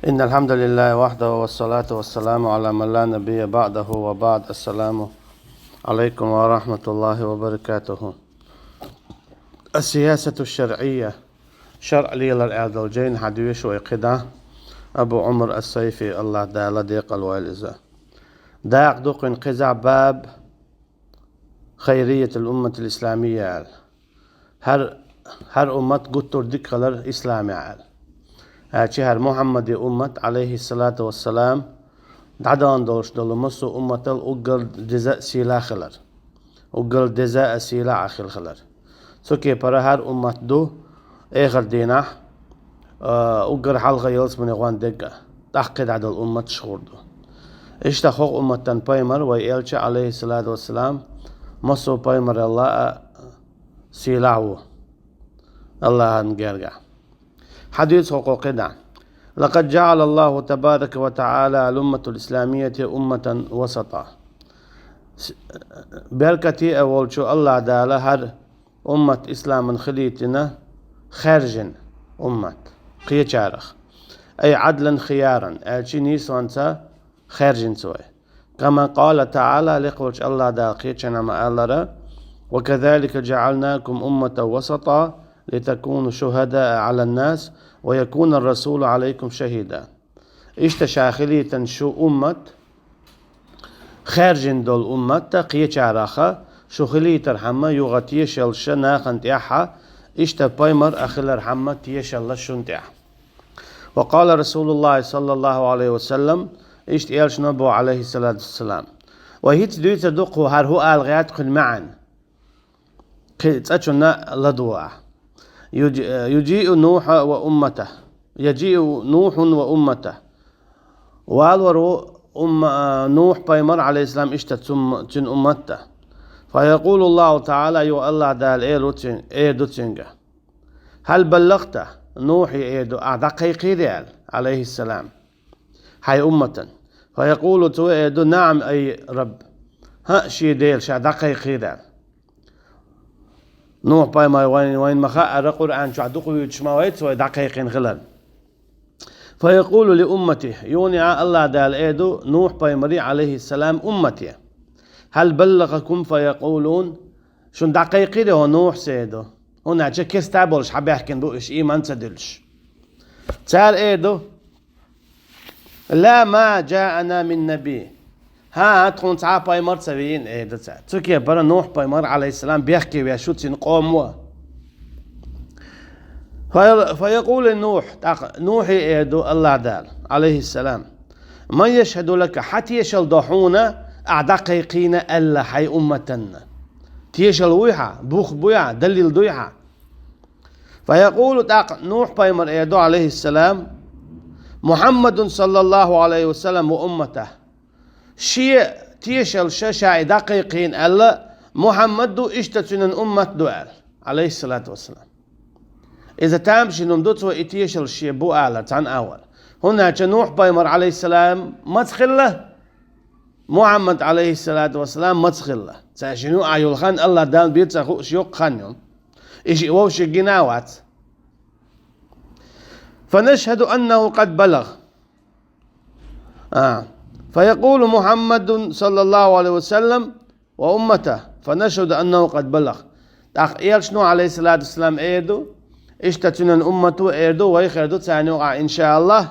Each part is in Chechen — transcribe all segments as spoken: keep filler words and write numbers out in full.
إن الحمد لله وحده، والصلاة والسلام على من لا نبي بعده، وبعد. السلام عليكم ورحمة الله وبركاته. السياسة الشرعية. ШарӀ лелар аьлла долча жайна хьадоьшу вай кхидӀа Абу Ӏумар ас-Сайфи, АллахӀ Дала декъала войла иза. Дакъа ду кхуьнан кхузахь баб خيرية الأمة الإسلامية аьлла. ХӀара, хӀара уммат гуттар а дика хилар исламехь аьлла. Аьлча хӀара Мухьаммаде уммат, Ӏалайхи ссалату вассалам, дӀадахана долуш долу массо а умматал уггар деза а сийлахь хилар. Уггар деза а сийлахь а хила хилар. Цу кепара хӀара уммат ду, эхар дийнахь, а, уггар хьалха ялсамане гӀондерг а, тӀаккха дӀадолу умматаш хир ду. Иштта хӀокху умматан пайхамар вай элча, Ӏалайхи ссалату вассалам, массо а пайхамаралла а сийлахь ву АллахӀан гергахь. Хьадийца хӀокхо кхидӀа: لقد جعل الله تبارك وتعالى الأمة الإسلامية أمة وسطا. С-, беркате а волчу АллахӀ Дала хӀара уммат исламан хилийтина хаьржина уммат, кхечарах. أي عدلا خيارا, аьлча нийсонца хаьржина цо вай. كما قال تعالى, лекха волчу АллахӀ Дала кхечанхьа ма-аллара: وكذلك جعلناكم أمة وسطا لتكونوا شهداء على الناس ويكون الرسول عليكم شهيدا. Иштта ша хилийтина шу уммат, хаьржина долу уммат а кхечараха, шу хилийтархьама юха тешалла ша нахана тӀехь а, иштта пайхамар а хилархьама тешалла шуна тӀехь. وقال رسول الله صلى الله عليه وسلم, иштта элчано боху, Ӏалайхи ссалату вассалам. Вай хӀинца дуьйцур ду кху хӀара хӀу ала гӀерта кхуьнан маьӀна. Кхин цкъачунна ладогӀа. يجيء نوح وأمته. يجيء نوح وأمته. Валор ву умма-, а, Нухь пайхамар, Ӏалайхиссалам, иштта цум-, цуьнан уммат а. فيقول الله تعالى, юха АллахӀ Дала эр ву цуьн-, эр ду цуьнга: هل بلغت؟ Нухье эр ду, ахь дӀакхайкхийрий аьлла, Ӏалайхиссалам, хьайн умматан. فيقول, цо эр ду: نعم أي رب. ХӀаъ, шен Дела, ша дӀакхайкхийра аьлла. Нухь пайхамар вайн, вайн ма хаъара, Къуръан чохь дукха вуьйцуш ма вайца вай дӀакхайкхина хилар. فيقول لأمته, юха а АллахӀ Дала эр ду Нухь пайхамаре, Ӏалайхиссалам, уммате: هل بلغكم فيقولون؟ Шуна дӀакхайкхийрий хьо Нухьа, эр ду? ХӀунда аьлча кеста болуш хьабаьхкина бу уьш, ийман ца дуьллуш. Цара эр ду: لا ما جاءنا من نبي. ХӀан, тхуна цхьа а пайхамар ца вийна, эр ду цара. Цу кепара Нухь пайхамар, Ӏалайхиссалам, бехке веш ву, цуьнан къомо. فيقول لنوح, тӀаккха Нухье эр ду АллахӀ Дала, Ӏалайхиссалам: من يشهد لك, хьан тешалла до хьуна, ахь дӀакхайкхийна аьлла хьайн умматанна? Тешалла вуй хьан, бух буй хьан, далил дуй хьан? فيقول, тӀаккха Нухь пайхамар эр ду, Ӏалайхиссалам: محمد صلى الله عليه وسلم وأمته. Шен тешалла ша, ша и дӀакхайкхийна аьлла, Мухьаммад ду, иштта цуьнан уммат ду аьлла, Ӏалайхиссалату вассалам. Иза тамашийна хӀума ду цо и тешалла шен бу алар цхьана агӀор. ХӀунда аьлча Нухь пайхамар, Ӏалайхиссалам, маца хилла, Мухьаммад, Ӏалайхиссалату вассалам, маца хилла. Цаьршинна юкъахь йолу хан АллахӀ Далла бен ца хууш йоккха хан ю. И шиъ вовшех гина а вац. فنشهد أنه قد بلغ. А. فيقول محمد صلى الله عليه وسلم وأمته، فنشهد أنه قد بلغ. ТӀаккха элчано, Ӏалайхиссалату вассалам, эр ду, иштта цуьнан уммато эр ду, вай хир ду царна юкъахь, иншааллахӀ.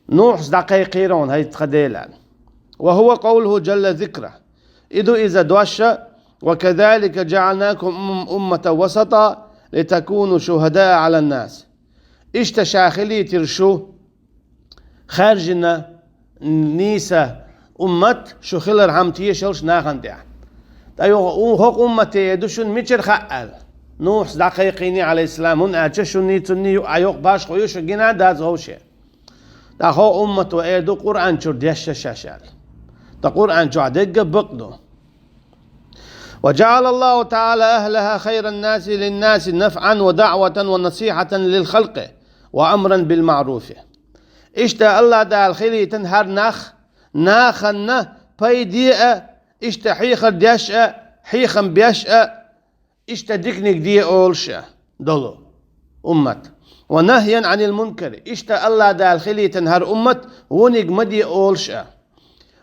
Нухьас дӀакхайкхийра хьуна хӀай тхан Дела. وهو قوله جل ذكره. И ду иза дош: وكذلك جعلناكم أمة وسطا لتكونوا شهداء على الناس. Иштта ша хилийтира шу хаьржина, нийса уммат, шу хилархьама тешалла шу нахана тӀехь. ТӀаккха юха, у-, хӀокху уммате эр ду шуна мичара хаьа аьлла. Нухьас дӀакхайкхийний, Ӏалайхиссалам, хӀунда аьлча шуна нийсонний юкъахь йоккха башхо ю, шу гина а дац вовшех. ТӀаккха хӀокху уммато эр ду Къуръан чуьра дешна шаьш аьлла. Ткъа Къуръан чохь дерг а бакъ ду. وجعل الله تعالى أهلها خير الناس للناس نفعا ودعوة ونصيحة للخلق وأمرا بالمعروف. Иштта АллахӀ Дала хилийтина хӀара нах, нахана пайде а, иштта хьехар деш а, хьехам беш а, иштта диканиг де олуш а долу уммат. ونهيا عن المنكر. Иштта АллахӀ Дала хилийтина хӀара уммат вониг ма де олуш а.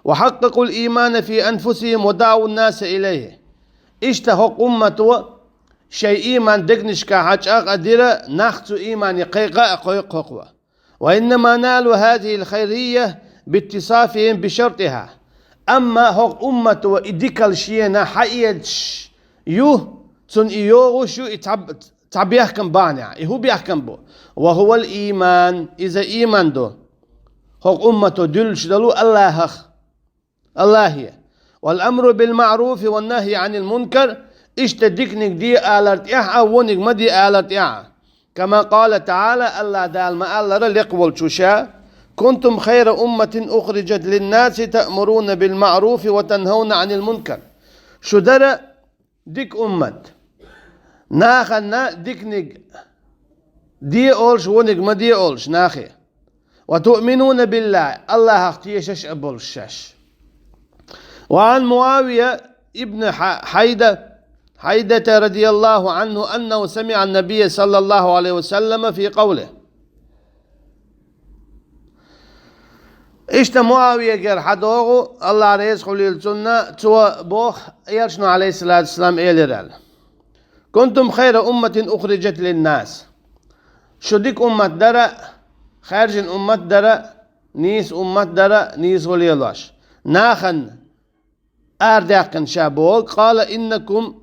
وحققوا الإيمان في أنفسهم ودعوا الناس إليه. Иштта хӀокху уммато шайн ийман дегнашкахь чӀагӀ а дира, нах цу иймане кхайкха а кхойкху хӀокхо. وإنما نالوا هذه الخيرية باتصافهم بشرطها. Амма хӀокху уммато и дикалла шена хьаэцаш ю, цунна и йогӀуш ю, и цхьа, цхьа бехкам бахьанехь. И хӀун бехкам бу? وهو الإيمان, иза ийман ду. ХӀокху уммато дуьллуш долу АллахӀах. АллахӀе. والأمر بالمعروف والنهي عن المنكر, иштта диканиг де алар тӀехь а, вониг ма де алар тӀехь а. كما قال تعالى, АллахӀ Дала ма-аллара лекха волчу Ша: كنتم خير أمة أخرجت للناس تأمرون بالمعروف وتنهون عن المنكر. Шу дара дика уммат. Нахана диканиг де олуш, вониг ма де олуш нахе. وتؤمنون بالله, АллахӀах тешаш а болуш шаьш. وعن معاوية بن ح-, حيدة, حيدة رضي الله عنه أنه سمع النبي صلى الله عليه وسلم في قوله. Иштта МуӀавиягара хьадогӀу, АллахӀ реза хуьлийла цунна, цо боху, Элчано, Ӏалайхиссалату вассалам, элира аьлла: كنتم خير أمة أخرجت للناس. Шу дика уммат дара, хаьржина уммат дара, нийса уммат дара, нийсо лелош. Нахана арадаьккхина Ша боху: قال إنكم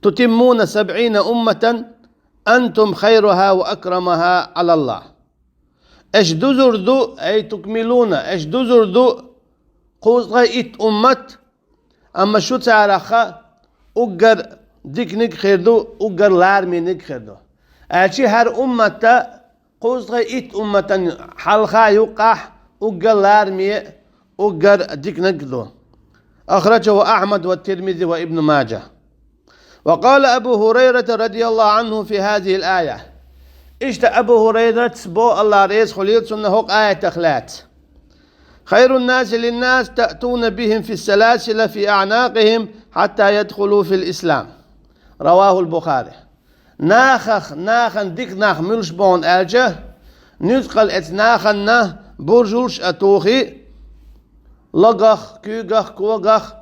تتمون سبعين أمة أنتم خيرها وأكرمها على الله. Аша дузур ду, أي تكملون, аша дузур ду кхузткъе итт уммат, амма шу царах уггар диканиг хир ду, уггар лараманиг хир ду. Аьлча хӀара умматта кхузткъе итт умматан хьалха юккъехь уггар лараме, уггар диканиг ду. أخرجه أحمد والترمذي وابن ماجه. وقال أبو هريرة رضي الله عنه في هذه الآية. Иштта Абу ХӀурайрас боху, АллахӀ реза хуьлийла цунна, хӀокху аятах лаьцна: خير الناس للناس تأتون بهم في السلاسل في أعناقهم حتى يدخلوا في الإسلام. رواه البخاري. Нахах нахана дика нах муьлш бу хьуна аьлча, нуьцкъала эцу нахана буржалш а тухий, логах, куьйгах, когах,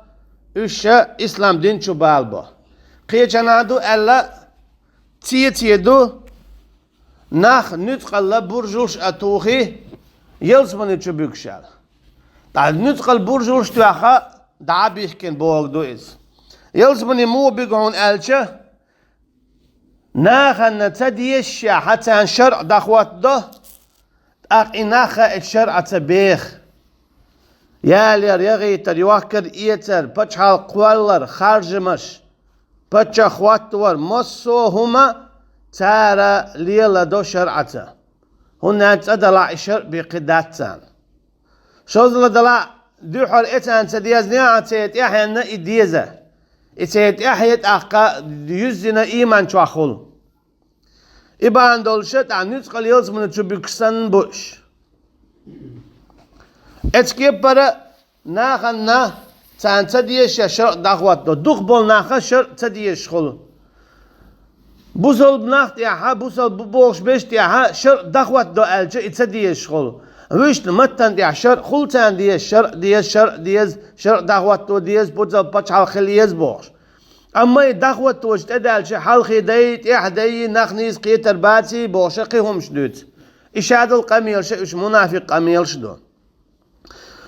уьш ша ислам дин чу балабо. Кхечанхьа ду аьлла, цеций ду, нах нуьцкъала буржалш а тухий, ялсамани чу буьгуш аьлла. ТӀаккха нуьцкъала буржалш тоьхна дӀа а бихкина бохург ду иза. Ялсамани муха буьгу хьуна аьлча, нахана ца дезаш а царна шарӀ дӀахӀоттадо, тӀаккха и нах а эцу шарӀаца беха. Ялор, яхийтар, йохкар, эцар, пачхьалкх кхоллар, харжамаш, паччахь хӀоттавар, массо а хӀума цара леладо шарӀаца. ХӀунда аьлча цӀа далахь и шарӀ бекхий дац царна. ШозлагӀа далахь, дуьххьара эцарна ца дезна а, церан тӀаьхьенна и деза. И церан тӀаьхье тӀаккха юьззина ийман чохь хуьлу. И бахьана долуш а тӀаккха нуьцкъала ялсамани чу буьгуш санна бу уьш. Эцу кепара нахана царна ца дезаш а шарӀ дӀахӀоттадо, дукхахболу нахана шарӀ ца дезаш хуьлу. Бусалба нах тӀехь, бусалба бу бохуш берш тӀехь шарӀ дӀахӀоттадо аьлча, и ца дезаш хуьлу. Вуьшта маттана тӀехь шарӀ хуьлу царна дезаш, шарӀ деза, шарӀ деза, шарӀ дӀахӀотто деза, бусалба пачхьалкх хила еза бохуш. Амма и дӀахӀотточу тӀедаьлча, хьалхе дай, тӀехь дай, нах нийса кхетар баций бохуш а кхин хӀумаш дуьйцу. И шадолу къамелаш а уьш мунафикъ къамелаш ду.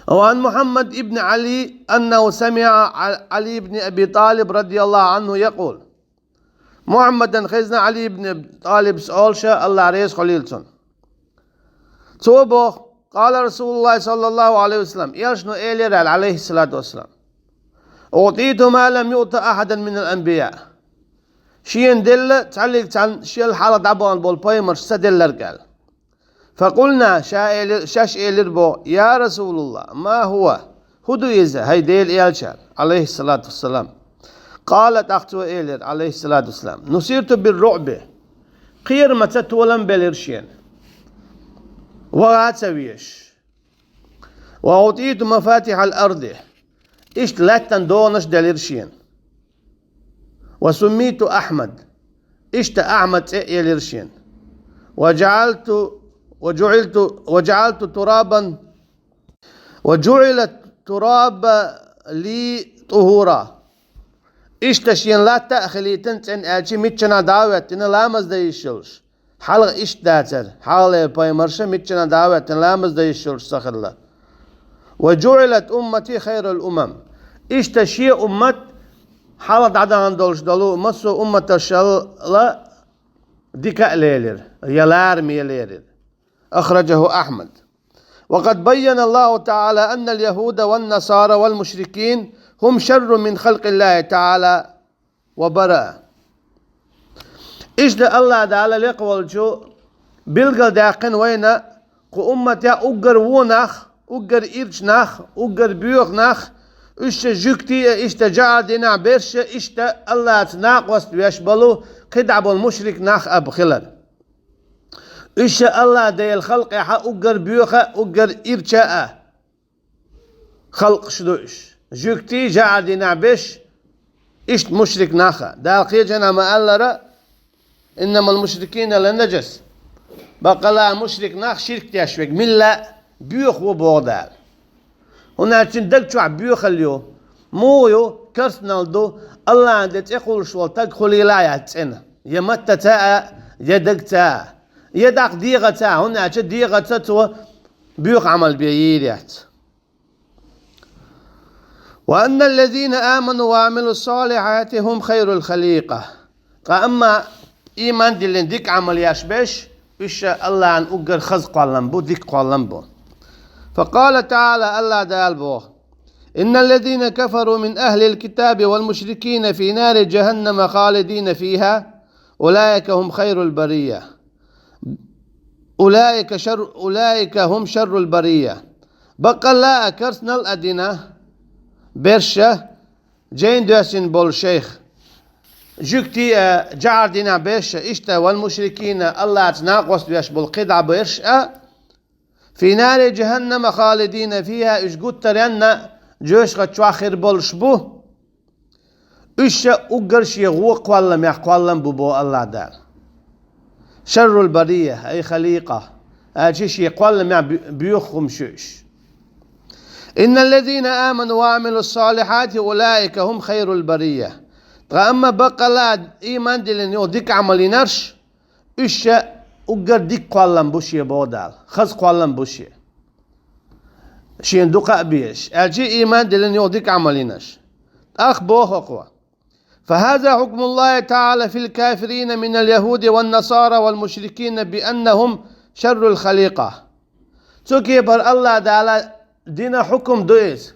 وعن محمد بن علي أنه سمع علي بن أبي طالب رضي الله عنه يقول. Мухьаммадан хезна Ӏали ибн Аби ТӀалибас олуш а, АллахӀ реза хуьлийла цунна. Цо боху: قال رسول الله صلى الله عليه وسلم, Элчано элира аьлла, Ӏалайхиссалату вассалам: أعطيت ما لم يؤت أحدا من الأنبياء. Шена делла цхьаллиг цхьанна шел хьалха дӀабахана болу пайхамарша ца делларг аьлла. فقلنا, ша эли-, шаьш элира боху: يا رسول الله، ما هو؟ ХӀун ду иза, хӀай Делан Элча? Ӏалайхиссалату вассалам. قال, тӀаккха цо элира, Ӏалайхиссалату вассалам: نصرت بالرعب. Кхерамаца толам белира шена. ВагӀа а ца везаш. وأعطيت مفاتيح الأرض. Иштта лаьттан догӀанаш делира шена. وسميت أحمد. Иштта Ахьмад цӀе а елира шена. وجعلت وجعلت وجعلت ترابا وجعل التراب لي طهورا. Иштта шена латта а хилийтина цӀена аьлча, миччанахь дӀа а хӀоьттина, ламаз дан йиш йолуш. Хьалха иштта дацара, хьалхалера пайхамарша миччанахь дӀа а хӀоьттина, ламаз дан йиш йолуш ца хилла. وجعلت أمتي خير الأمم. Иштта шен уммат хьалха дӀадахана долуш долу массо а умматашалла дика а лелира, я лараме лерира. أخرجه أحمد. وقد بين الله تعالى أن اليهود والنصارى والمشركين هم شر من خلق الله تعالى وبرأ. Иштта Аллах Дала лекха волчу билгалдаьккхина вайна, кху умматехь уггар вон нах, уггар ирча нах, уггар боьха нах, уьш ша жуьгтий а, иштта жаӀар динехь берш а, иштта Аллаца накъост веш болу кхидӀа болу мушрик нах а хилар. Уьш ша Аллах Делан халкъехь уггар боьха а, уггар ирча а халкъаш ду уьш. Жуьгтий, жаӀар динехь берш, иштта мушрик нах а. Дала кхечанхьа ма-аллара: «إنما المشركون نجس». Баккъалла мушрик нах ширк деш верг милла боьха ву боху Дала. ХӀунда аьлча цуьнан даг чохь боьхалла ю. Муха ю? Керстанал ду, Аллахьан де цӀе кхуллуш волу стаг хуьлийла а яц цӀена. Я маттаца а, я дагца а, я дӀаккха дегӀаца а, хӀунда аьлча дегӀаца цо боьха Ӏамал бен йийр яц. «وأن الذين آمنوا وعملوا الصالحات هم خير الخليقة». Ткъа амма ийман диллина дика Ӏамал еш берш, уьш ша Аллахьан уггар хаза кхоллам бу, дика кхоллам бу. فقال تعالى, Аллах Дала боху: «إن الذين كفروا من أهل الكتاب والمشركين في نار جهنم خالدين فيها أولئك هم خير البرية». أولئك شر، أولئك هم شر البرية. Баккъалла а керстанал а дина берш а, жайна доьссина болу шайх, жуьгтий а, жаӀар динехь берш а, иштта вал мушрикина, Аллаца накъост веш болу кхидӀа берш а, «في نار جهنم خالدين فيها», уьш гуттаренна жоьжахати чохь хир болуш бу. Уьш ша уггар шен вон кхолламех кхоллам бу, боху Аллах Дала. «شر البرية», ай халикъа, аьлча шен кхолламех бу-, боьха хӀума шу уьш. «إن الذين آمنوا وعملوا الصالحات أولئك هم خير البرية». Ткъа амма баккъалла а ийман диллина юха дика Ӏамал йинарш, уьш ша уггар дика кхоллам бу шен, боху Дала, хаза кхоллам бу шен. Шена дукха а безаш, аьлча ийман диллина юха дика Ӏамал йинарш. ТӀаккха боху хӀокхо: «فهذا حكم الله تعالى في الكافرين من اليهود والنصارى والمشركين بأنهم شر الخليقة». Цу кепара Аллах Дала дина хьукум ду иза,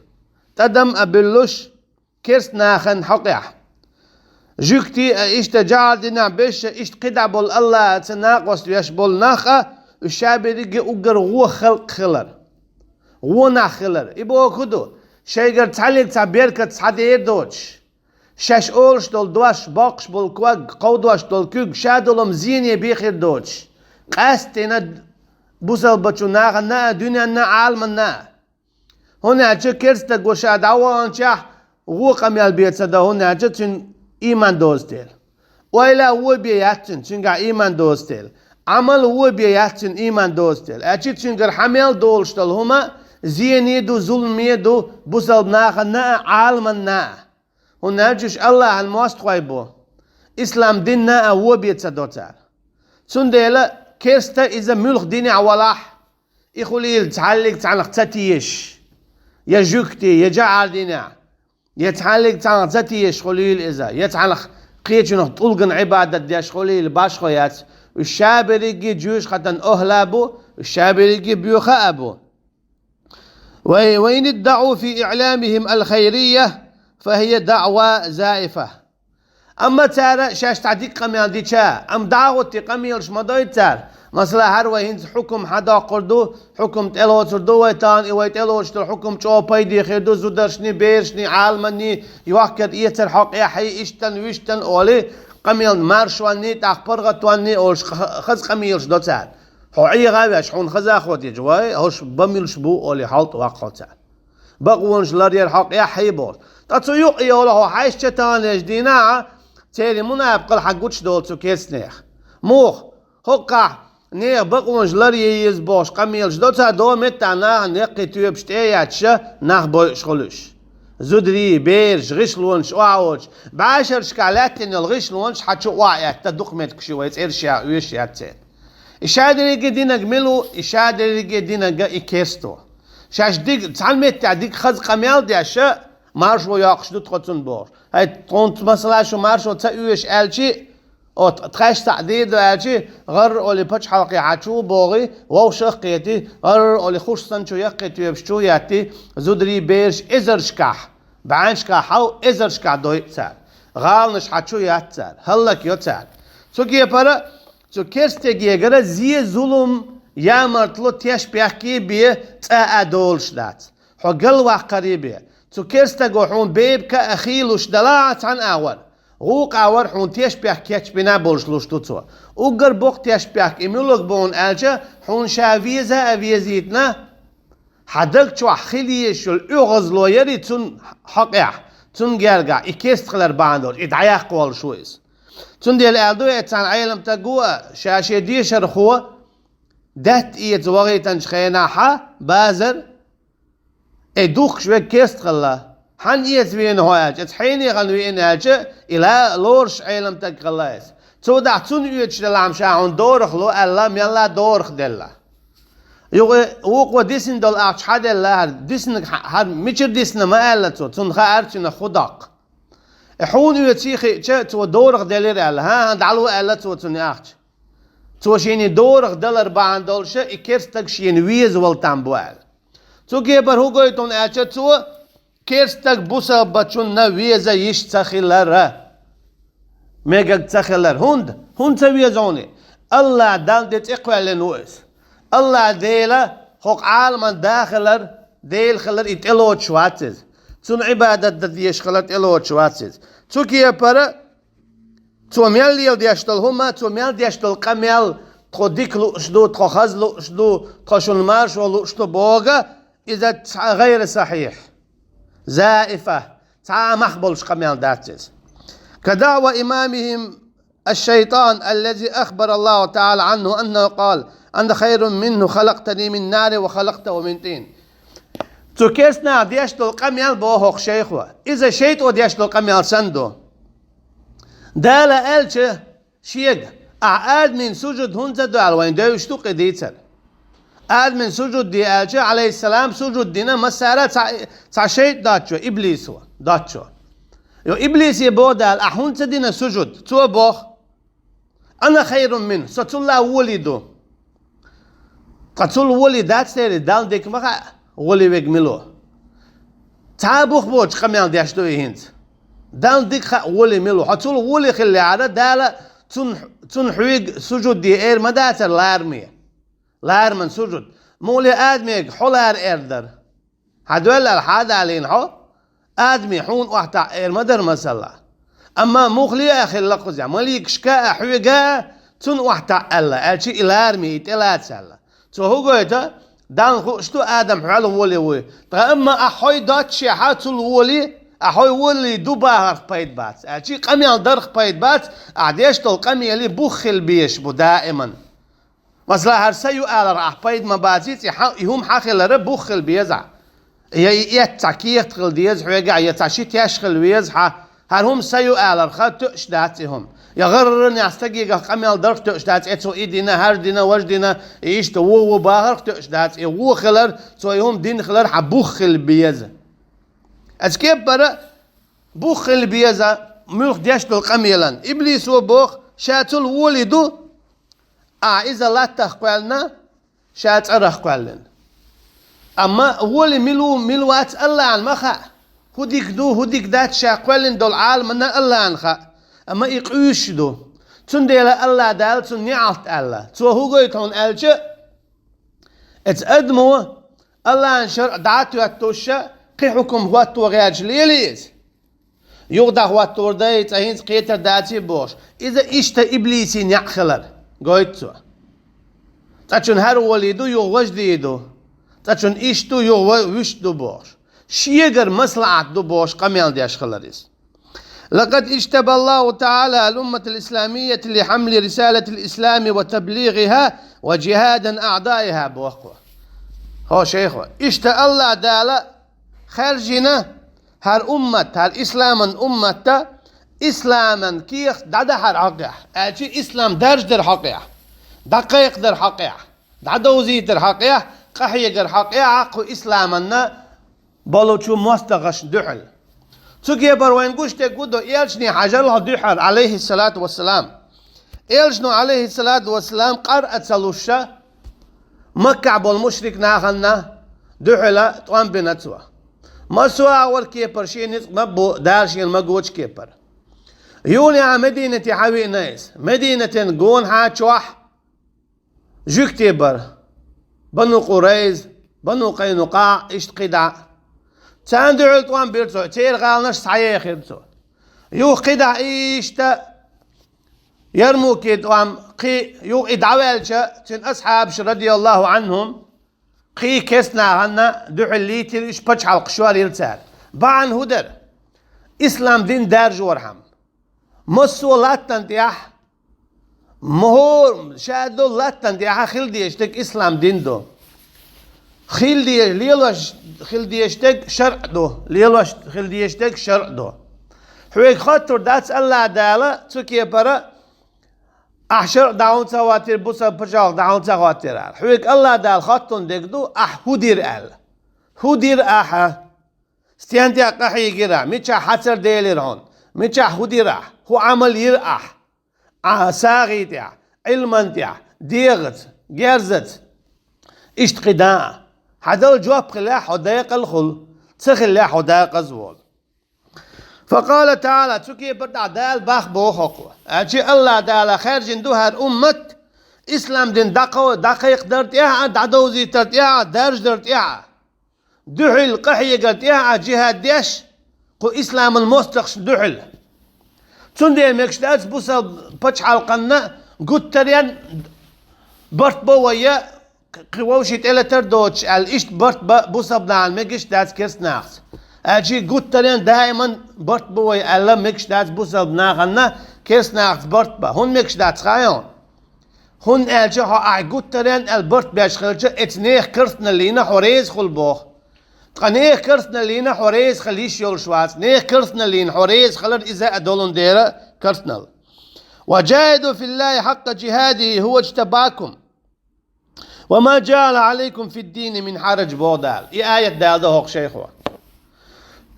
тӀадам а буьллуш, керста нахана хьокъехь. Жуьгтий а, иштта жаӀар динехь берш а, иштта кхидӀа болу Аллаца накъост веш болу нах а, уьш ша берриге уггар вон халкъ хилар. Вон нах хилар. И боху хӀун ду? Шайгара цхьаьллиг цхьа беркат схьадер доцуш, шаьш олуш долу дош, боккхуш болу ког, кховдош долу куьг, ша долу зене бен хир доцуш, къаьсттина бусалбачу нахана а, дуьненна а, Ӏаламанна а. ХӀунда аьлча керста стаг ву ша дӀаваханчохь вон къамел бен ца до, хӀунда аьлча цуьнан ийман доза тела. Ойла вон бен яц цуьнан, цуьнгахь ийман доза тела. Ӏамал вон бен яц цуьнан, ийман доза тела. Аьлча цуьнгара хьан мел долуш долу хӀума зене ду, зуламе ду бусалба нахана а, Ӏаламанна а. ХӀунда аьлча уьш Аллахьан мостагӀой бу. Ислам динна а вон бен ца до цара. Цундела керста иза муьлха динехь валахь, и хуьлийла цхьаьллиг цхьанах ца тешаш, я жуьгти, я жаӀар динехь, я цхьаьллиг цхьанах ца тешаш хуьлийла иза, я цхьанах кхечунах тӀулган Ӏибадат деш хуьлийла, башхо яц. Уьш ша берриге жоьжахатан охӀла бу, уьш ша берриге боьха а бу. «وإن ادعوا في إعلامهم الخيرية فهي دعوى زائفة». Амма цара шаьш цхьа дика къамел дича, амма дӀахӀотти къамелаш ма дойду цара. Масала, хӀара вай хӀинца хьукум хьадоккхур ду, хьукум тӀелоцур ду вай тахана, и вай тӀелоцуш долу хьукум чӀогӀа пайде хир ду зударшний, берашний, Ӏаламанний, йохкар эцар хьокъехь, иштан, вуьштан олий, къамел маршонний, тӀаккха паргӀатонний олуш ха-, хаза къамелаш до цара. Хьо Ӏеха а веш, хьуна хаза а хӀоттийча, вай, хӀорш бан муьлш бу олий, хьалтӀа ваккха хьо цара. Бакъонаш ларъяр хьокъехь а бохуш. Ткъа цу юкъа йолу хьо хьаьшча таханлерчу дийнахь а Церан мунапикъал хьагучадолу цу керстанех. Муха? ХӀокхахь нехан бакъонаш ларъян еза бохуш къамелаш до цара, догӀу меттахь нахана яккхий тоьпаш тӀе а етташ, нах бойуш хуьлуш. Зударий, бераш, гӀишлонаш охьа а воцуш, бӀешерашкахь лаьттина йолу гӀишлонаш хьан чу охьа а этта, дукха меттигаш ю вай цӀераш яха, оьшуш яц церан. И шадерриге динарг мила ву, и шадерриге динарг и керста ву. Шаьш дика, цхьана меттехь дика хаза къамел а деш, маршо йоккхуш ду тхо цунна бохуш. ХӀай, тхуна, масала, шу маршо ца оьшу аьлчи, оцу тхаьш цхьаъ дийр ду аьлчи, гӀарра олий пачхьалкхе хьан чу а богӀий, вовшах а кхетий, гӀарра олий хуш санна чу яккхий тоьпаш чу а еттий, зударий, бераш эзаршкахь, бӀеннашкахь хьал эзаршкахь дойу цара. ГӀаланаш хьан чу а етта цара, хӀаллакйо цара. Цу кепара, цу керстагегара зе, зулам, ямартло, тешнабехке бен цкъа а долуш дац. Хьо галваккхаре бен. Цу керстаго хьуна бепиг а хийлуш далахь а цхьана агӀор, гӀукху агӀор хьуна тешнабехк кечбина болуш луш ду цо. Уггар боккха тешнабехк и муьлхарг бу хьуна аьлча, хьуна ша веза а везийтина, хьан даг чохь хила езаш йолу оьгӀазло яра и цунна хьокъехь, цунна гергахь, и керста хилар бахьана долуш, и дӀаяккха воллуш ву иза. Цундела аьлла ду эццахь Ӏеламстаго а, ша шен дешархо, даьтта эца вахийтинчу хенахь, базар, эй, духкуш верг керста хилла. Хьанна эца веана хьо аьлча, эца хьенехана веана аьлча, и ла-, лоруш Ӏеламстаг хилла иза. Цо дахь цунна оьцуш делахь-м ша хьуна дорах ло аьлла, мелла а дорах делла. Юха вукхо дисина долу ахча хьан делла, хӀара дисинарг хьан, хӀара мичара дисина ма аьлла цо, цунна хаьара цуьнан хӀун доккху. Э, хьуна оьций хиъча, цо дорах делира аьлла, хӀан-хӀа, дӀало аьлла цо цунна ахча. Цо шена дорах далар бахьана долуша, и керстаг шена везавала там бу аьлла. Цу кепара хӀун гойту хьуна аьлча, цо керстаг бусалбачунна веза йиш ца хилара. Мегаг ца хилар. ХӀунда? ХӀунда ца веза хьуна? АллахӀ Далла де цӀе кхоьллина ву иза. АллахӀ Дела хӀокху Ӏаламан да хилар, Дела хилар и тӀелоцуш вац иза. Цунна Ӏибадат дан дезаш хилар тӀелоцуш вац иза. Цу кепара цо мел леладеш долу хӀума, цо мел деш долу къамел, тхо дика лууш ду, тхо хаза лууш ду, тхо шуна маршо лууш ду боху, иза цхьа гӀайра сахьихь, заифа, цхьа а мах болуш къамел дац иза. كدعوى إمامهم الشيطان الذي أخبر الله تعالى عنه أنه قال: أنا خير منه، خلقتني من نار وخلقته من طين. Цу керстанаха деш долу къамел боху хӀокху шайхо. Иза шайтӀо деш долу къамел санна ду. Дала аьлча шега: «Ахь Адамна сужуд хӀунда ца до?» — аьлла, вайн девзаш ду кхин дийцар. Адамна сужуд де аьлча, Ӏалайхиссалам, сужуд дина массара а цхьа, цхьа шайтӀа доцучо, иблисо доцучо. Йо, иблисе боху Дала: «Ахь хӀунда ца дина сужуд?» Цо боху: «Ана хайрун мин, со цулла волий ду». Ткъа цул волий дац терий, Далла дика ма хаьа, волий верг мила ву. Цхьа а бух боцуш къамел деш ду и хӀинца. Далла дика хаьа, волий мила ву. Хьо цул волий хиллехьара, Дала цунна, цунна хьоьга сужуд де эр ма дацара лараме. Лараман сужуд. Муха ле Адамега хьо лара эр дара? Хьан доьллал хьан а далийна хьо? Адаме хьуна охьатаӀа эр ма дара масала. Амма муха ле а хилла кхузахь, маликашка а, хьоьга а цунна охьатаӀа аьлла, аьлча и лараме, и тӀелаца аьлла. Цо хӀун гойту? Далла хууш ду, Адам хьол волий вуй. Ткъа амма ахь хьой доццушехь цул волий, ахь хьой волий ду бахарх пайда бац. Аьлча и къамел дарх пайда бац, ахь деш долу къамеле бух хила безаш бу даиман. Масала, хӀара са ю аларх ахь пайда ма баций, цӀе хьан, и хӀума хьан хилара бух хила беза ахь. Я и эццахь кехат хила деза хьоьгахь, я цхьа ши теш хила веза хьан. ХӀара хӀума са ю аларха тоьаш дац и хӀума. Я гӀарранехь стагегах къамел дарх тоьаш дац, э, цо и дина, хӀара дина, важа дина, и иштта вон ву бахарх тоьаш дац, и вон хилар, цо и хӀума дина хилар хьан бух хила беза. Аса кеппара бух хила беза, муьлх деш долу къамелан. Иблисо боху, ша цул волий ду, ахь иза латтах кхоьллина, ша цӀарах кхоьллина. Амма волий мила ву, мила вац Аллахьна ма хаьа. ХӀун дика ду, хӀун дика дац ша кхоьллина долу Ӏаламна Аллахьна хаьа. Амма и къуьйсуш ду. Цундела Аллахь Дала цунна неӀалт аьлла. Цо хӀун гойту хьуна аьлча, эца адамо Аллахьан шарӀ дӀа а тоьттуш, кхин хьукум хӀотто гӀерташ лелий иза. Юха дӀахӀоттор дай, цкъа хӀинца кхетар даций бохуш. Иза иштта иблисийн неӀ хилар гойту цо. Цкъачунна хӀара волий ду, юха важа дийр ду. Цкъачунна иштта ду, юха ва-, вуьшта ду бохуш. Шегара маслахьат ду бохуш къамел деш хилар иза. لقد اجتبى الله تعالى الأمة الإسلامية لحمل رسالة الإسلام وتبليغها وجهاد أعدائها, боху хӀокхо шайхо. Иштта АллахӀ Дала хаьржина хӀара уммат, хӀара исламан уммат, исламан кехат дӀадахьар хьокъехь, аьлча ислам даржадар хьокъехь, дӀакхайкхадар хьокъехь, дӀадовзийтар хьокъехь, къахьегар хьокъехь кху исламанна болчу мостагӀашна дуьхьал. Цу кепара вайн гуш дерг хӀун ду, элчане хьажал хьо дуьхьал, Ӏалайхиссалату вассалам. Элчано, Ӏалайхиссалату вассалам, къар а ца луш, Маккахь болу мушрик нахана дуьхьала тӀом бина цо. Массо а агӀор кепара шен ницкъ ма бу, Дала шена ма гочу кепара. Юха Мединате хьавиъна иза. Мединатан гонахьа чохь жуьгти бара: Бану Къурайза, Бану КъайнукъаӀ, иштта кхидӀа. Царна дуьхьал тӀом бира цо, церан гӀаланаш схьаехира цо. Юха кхидӀа иштта Ярмуке тӀом, кхин юха и дӀаваьлча, цуьнан асхьабаш, радияллаху Ӏанхум, кхин керста нахана дуьхьал лийтира, уьш пачхьалкхаш йолийра цара. БахӀана хӀун дара? Ислам дин даржорхьама. Массо а латтана тӀехь, мухӀар, шадолу латтана тӀехь хила дезаш дерг ислам дин ду. Хила де-, лелош хила дезаш дерг шарӀ ду. Лелош хила дезаш дерг шарӀ ду. Хьоьга хоттур дац АллахӀ Дала цу кепара, ахь шарӀ дӀа хӀунда ца хӀоттийра, бусалба пачхьалкх дӀа хӀунда ца хӀоттийра аьлла. Хьоьга АллахӀ Дала хоттун дерг ду, ахь хӀун дира аьлла. ХӀун дира ахьа? Стен тӀехь къахьийгира, мичахь хьацар делира хьуна, мичахь хӀун дира ахь, хӀун Ӏамал йира ахь, а, сагӀи тӀехь, Ӏилман тӀехь, дегӀаца, герзаца. Иштта кхидӀа а. Хьан дала жоп хилахь, хьо декъала хуьлу, ца хилахь, хьо декъаза волу. Факъала ТаӀала, цу кепара тӀехь Дала бах боху хӀокхо. Аьлча АллахӀ Дала хаьржина ду хӀара уммат, ислам дин дӀакхо-, дӀакхайкхадар тӀехь а, дӀадовзийтар тӀехь а, даржадар тӀехь а. Дуьхьал къахьегар тӀехь а жихӀад деш, кху исламан мостагӀашна дуьхьал. Цундела мегаш дац бусалба пачхьалкханна гуттаренна барт бан вай, я кхин вовшийн тӀелатар доцуш аьлла, иштта барт бан бусалба нахана мегаш дац керста нахаца. Аьлча гуттаренна даиман барт бан вай аьлла, мегаш дац бусалба нахана керста нахаца барт бан. ХӀунда мегаш дац хаьий хьуна? ХӀунда аьлча хьо ахь гуттаренна аьлла барт беш хилча, эца нехан керстаналлина хьо реза хуьлу боху. Ткъа нехан керстаналлина хьо реза хила йиш йолуш вац. Нехан керстаналлина хьо реза хилар иза а долун дера керстанал. «وجاهدوا في الله حق جهاده هو اجتباكم وما جعل عليكم في الدين من حرج», боху Дала. И аят даладо хӀокху шайхо.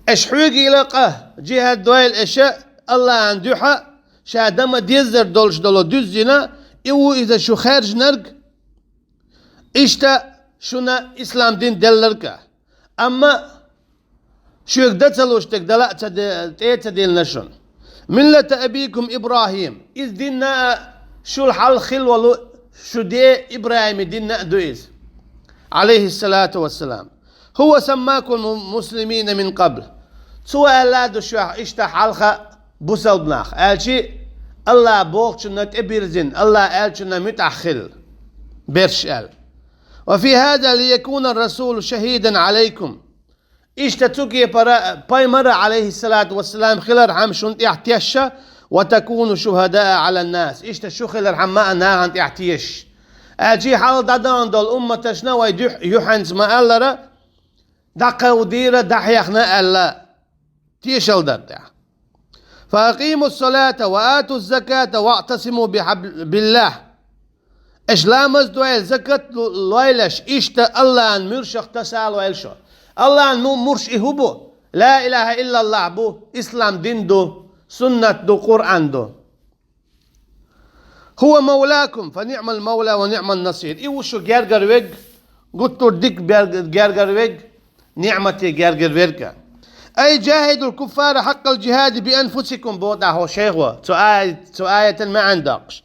Аша хьоьга йила къа, жихӀад дойла аша, АллахӀан дуьхьа, ша дан ма-деззара долуш долу дуьззина, и ву иза шу хаьржинарг, иштта шуна ислам дин делларг а. Амма шуьга дан ца луш дерг дала а ца де-, тӀе а ца диллина шуна. «ملة أبيكم إبراهيم». Иза дин а шул хьалха хилла волу шу ден ИбрахӀиман дин а ду иза, Ӏалайхиссалату вассалам. «هو سماكم مسلمين من قبل». Цо аьлла а ду шуьга иштта хьалха бусалба нах, аьлча АллахӀа бохучунна тӀебирзина, АллахӀа аьллачунна муьтӀахь хилла берш аьлла. «وفي هذا ليكون الرسول شهيدا عليكم». Иштта цу кепара пайхамар, Ӏалайхиссалату вассалам, хилархьама шуна тӀехь тешаш, «وتكونوا شهداء على الناس». Иштта шу хилархьама а нахана тӀехь тешаш. Аьлча хьалха дӀадахана долу умматашна вай дуьхьа юьхьанца ма-аллара, дӀакховдийра, дӀахьехна аьлла, тешалла дар тӀехь. «فأقيموا الصلاة وآتوا الزكاة واعتصموا بحبل-، بالله». Аша ламаз дойла, закат лу-, лойла аша, иштта АллахӀан муьршах таса лойла шу. АллахӀан му-, мурш и хӀун бу? Ла илаха иллаллахӀ бу, ислам дин ду, суннат ду, Къуръан ду. «هو مولاكم فنعم المولى ونعم النصير». И ву шу гергара верг, гуттар дика бер-, гергара верг, ниӀмате гергара верг а. «أي جاهدوا الكفار حق الجهاد بأنفسكم», боху тӀаккха шайхо, цу ай-, цу аятан маьӀна доккхуш.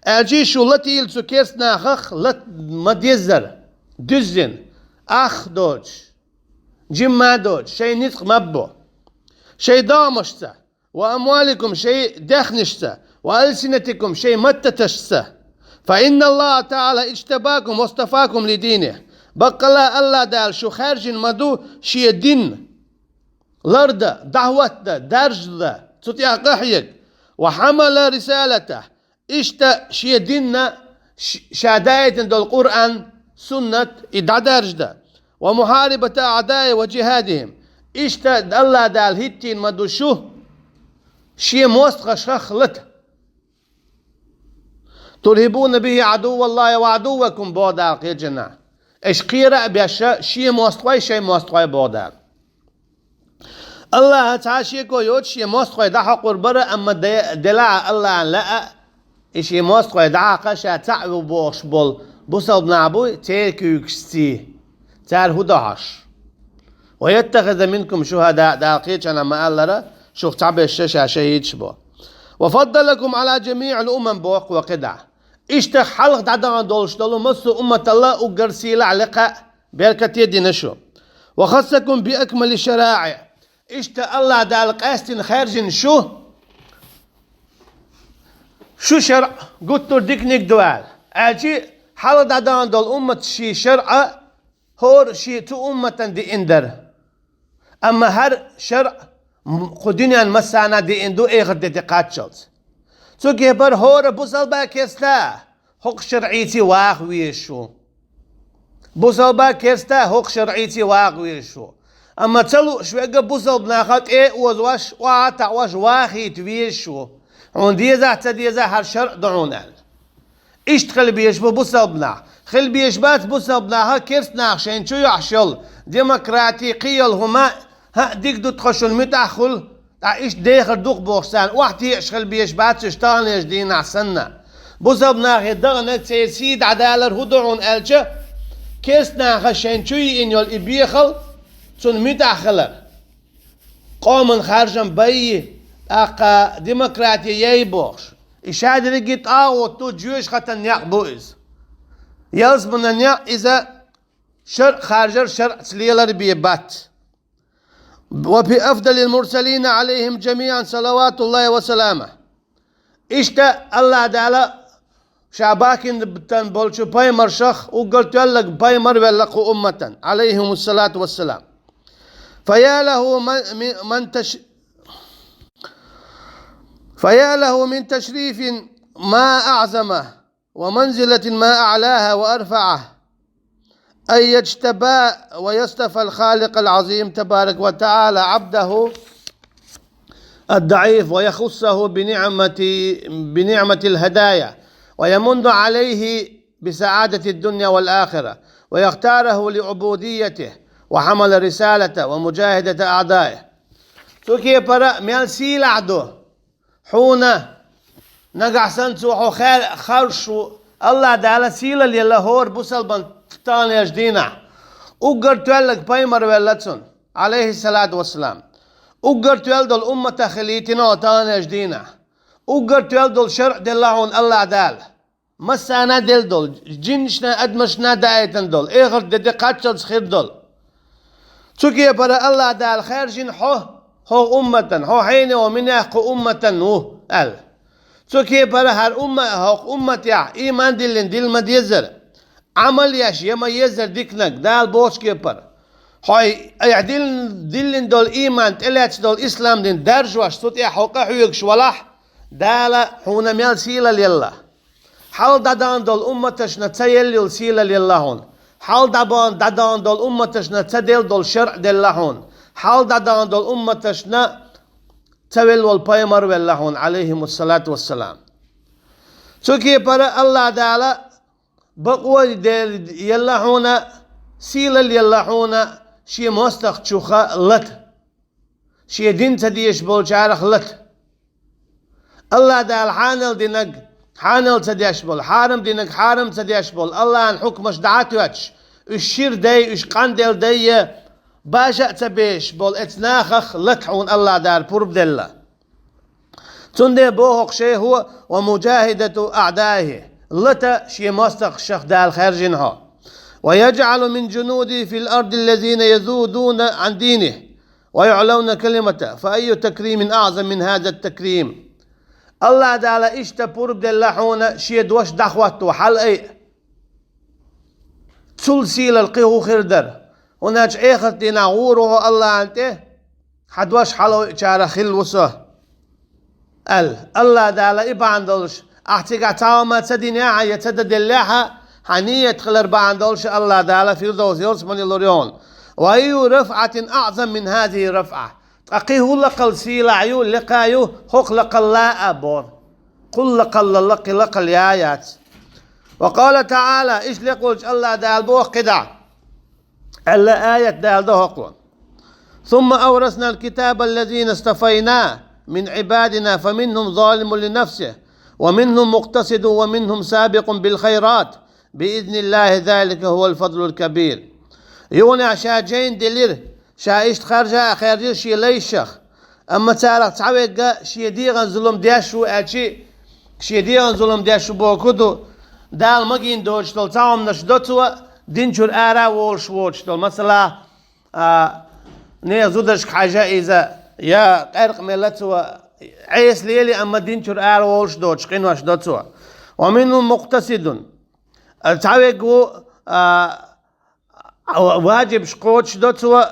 Аьлча шу латийла цу керста нахах лат ма-деззара, дуьззина, ах доцуш, жимма доцуш, шайн ницкъ ма-бо, шайн догӀмашца, «وأموالكم», шайн даьхнашца, «وألسنتكم», шайн маттаташца. «فإن الله تعالى اجتباكم واصطفاكم لدينه». Баккъалла АллахӀ Дала шу хаьржина ма ду шен дин лардан, дӀахӀоттадан, даржадан, цу тӀехь къахьега. وحمل رسالته, иштта шен динна ш-, ша даийтина долу Къуръан, суннат, и дӀадаржадан. ومحاربة أعدائه وجهادهم, иштта Аллах Дала хӀиттийна ма ду шу шен мостагӀашах лата. ترهبون به عدو الله وعدوكم, боху Дала кхечанхьа. Аша кхера а беш шен мостагӀий, шайн мостагӀий, боху Дала. Аллаха цхьа а шеко йоцуш шен мостагӀий дӀахьокхур бара, амма де-, делахь а Аллахьан лаа, и шен мостагӀий дӀахьакха ша цхьаъ ву бохуш болу бусалба нах буй, церан куьйгашций. Цара хӀун до хьожуш? ويتخذ منكم شهداء, Дала кхечанхьа ма-аллара, шух цхьаберш ша шахӀидаш бо. وفضلكم على جميع الأمم, боху кхидӀа. Иштта хьалха дӀадахана долуш долу массо а умматалла уггар сийлахь, лекха, беркате дина шу. وخصكم بأكمل الشرائع. Иштта Аллах Дала къаьстина хаьржина шу, шу шаръ гуттар а диканиг ду аьлла. Аьлчи хьалха дӀадахана долу умматан шен шаръ а, хӀора шен цу умматан диъна дара. Амма хӀара шаръ м-, кху дуьненна массарна а диъна ду эхарт де тӀе кхаччалц. Цу кепара хӀора бусалба, керста хӀокху шаръийций ваха везаш ву. Бусалба, керста хӀокху шаръийций ваха везаш ву. Амма ца лууш верг бусалба наха тӀе а озош, охьа а таӀош вахийта везаш ву. Хьуна дезахь а, ца дезахь а, хӀара шаръ ду хьуна аьлла. Иштта хила безаш бу бусалба нах. Хила безаш бац бусалба наха керста нах шайна чу йохьуш йолу демократи, кхин йолу хӀума, хӀаъ, дика ду тхо шуна муьтӀахь хуьлу, ткъа иштта дехар ду-кх бохуш царна охьатаӀош хила безаш бац уьш таханлерчу дийнахь санна. Бусалба нахе даханарг, церан сий дӀадалар хӀун ду хьуна аьлча, керста наха шайна чу йиъна йолу и бехал, цунна муьтӀахь хилар. Къоман харжам байи, тӀаккха демократи яйи бохуш. И ша дерриге тӀагӀут ду, жоьжахатан некъ бу иза. Ялсаманан некъ иза, шаръ харжар, шаръца лелар бен бац. وبأفضل المرسلين عليهم جميعا صلوات الله وسلامه. Иштта Аллах Дала ша бахкийтина болчу пайхамаршах уггар тоьллаг пайхамар велла кху умматан, عليهم الصلاة والسلام. فيا له من، من، من تش-، فيا له من تشريف ما أعظمه، ومنزلة ما أعلاها وأرفعه، أن يجتبى ويصطفى الخالق العظيم تبارك وتعالى عبده الضعيف ويخصه بنعمة، بنعمة الهداية، ويمن عليه بسعادة الدنيا والآخرة، ويختاره لعبوديته، وحمل رسالته، ومجاهدة أعدائه. Цу кепара мел сийлахь ду хьуна, нагахь санна цо хьо хер-, харжуш ву, Аллах Дала сийлалла елла хӀора бусалбан таханлерчу дийнахь. Уггар тоьллаг пайхамар велла цунна, عليه الصلاة والسلام. Уггар тоьлла долу умматах хилийтина хьо таханлерчу дийнахь. Уггар тоьлла долу шаръ делла хьуна Аллах Дала. Массарна а делла долу, жинашна а, адамашна а даийтина долу, эхарт де тӀе кхаччалц хир долу. Цу кепара Аллах Дала хаьржина хьо, хӀокху умматан, хьо хьенех ву, минех кху умматан ву, аьлла. Цу кепара хӀара умма-, хӀокху умматехь ийман диллина дилла ма-деззара, Ӏамал еш я ма-еззара диканиг, Дала бохучу кепара. Хьо айхьа диллина, диллина долу ийман, тӀелаьцна долу ислам дин даржош, цу тӀехь хьо къахьоьгуш валахь, Дала хьуна мел сийлалла елла. Хьалха дӀадахана долу умматашна ца елла йолу сийлалла елла хьуна. Хьалха дӀабахана, дӀадахана долу умматашна ца делла долу шаръ делла хьуна. Хьалха дӀадахана долу умматашна ца велла волу пайхамар велла хьуна, عليهم الصلاة والسلام. Цу кепара Аллах Дала бакъо де-, елла хьуна, сийлалла елла хьуна, шен мостагӀчух лата. Шен дин ца дезаш болчарах лата. Аллах Дала хьанал динарг хьанал ца деш болу, хьарам динарг хьарам ца деш болу, Аллахьан хьукмаш дӀа а тоьттуш, уьш шира дай, уьш къанделла дай, баша а ца безаш болу эцу нахах лата хьуна Аллах Дала пурба делла. Цундела боху-кх шайхо: ومجاهدة أعدائه, лата шен мостагӀашах Дала хаьржина хьо. ويجعل من جنوده في الأرض الذين يذودون عن دينه ويعلون كلمته، فأي تكريم أعظم من هذا التكريم؟ Аллах Дала иштта пурба делла хьуна шен дош дӀахӀотто, хьалаайъа. Цул сийлалла кхин хӀун хир дара? ХӀунда аьлча эхарт дийнахь гӀур ву хьо Аллахьана тӀе, хьан дош хьалаайъачарах хилла ву со. аьлла. АллахӀ Дала и бахьана долуш, ахь цигахь цхьа хӀума ца динехь а, я ца дан деллехь а, хьан нийят хилар бахьана долуш АллахӀ Дала Фирдовс ялсамани лур ю хьуна. وأي رفعة أعظم من هذه الرفعة. Ткъа кхин хӀун лакхал сийлахь ю, лекха ю, хӀокху лакхалла а боху. Кхул лакхалла кхин лакхал я а яц. وقال تعالى, иштта лекха волчу АллахӀ Дала боху кхидӀа. Алла аят далдо хӀокхо. ثم أورثنا الكتاب الذين اصطفينا من عبادنا فمنهم ظالم لنفسه ومنهم مقتصد ومنهم سابق بالخيرات بإذن الله ذلك هو الفضل الكبير. Юха ша жайна делира, ша иштта харжа а хаьржира шен лайшах. Амма царах цхьаверг шен дегӀан зулам деш ву аьлчи, шен дегӀан зулам деш ву бохург ду, Дала магийна доцуш долу цхьа хӀуманаш до цо, дин чуьра ара а волуш воцуш долу. Масала, а, нехан зударшка хьажа иза, я къаьркъа мелла цо, Ӏеса лели, амма дин чуьра ара волуш доцуш къинош до цо. ومنهم مقتصد. А, цхьаверг ву, а, а, важибаш кхочуш до цо,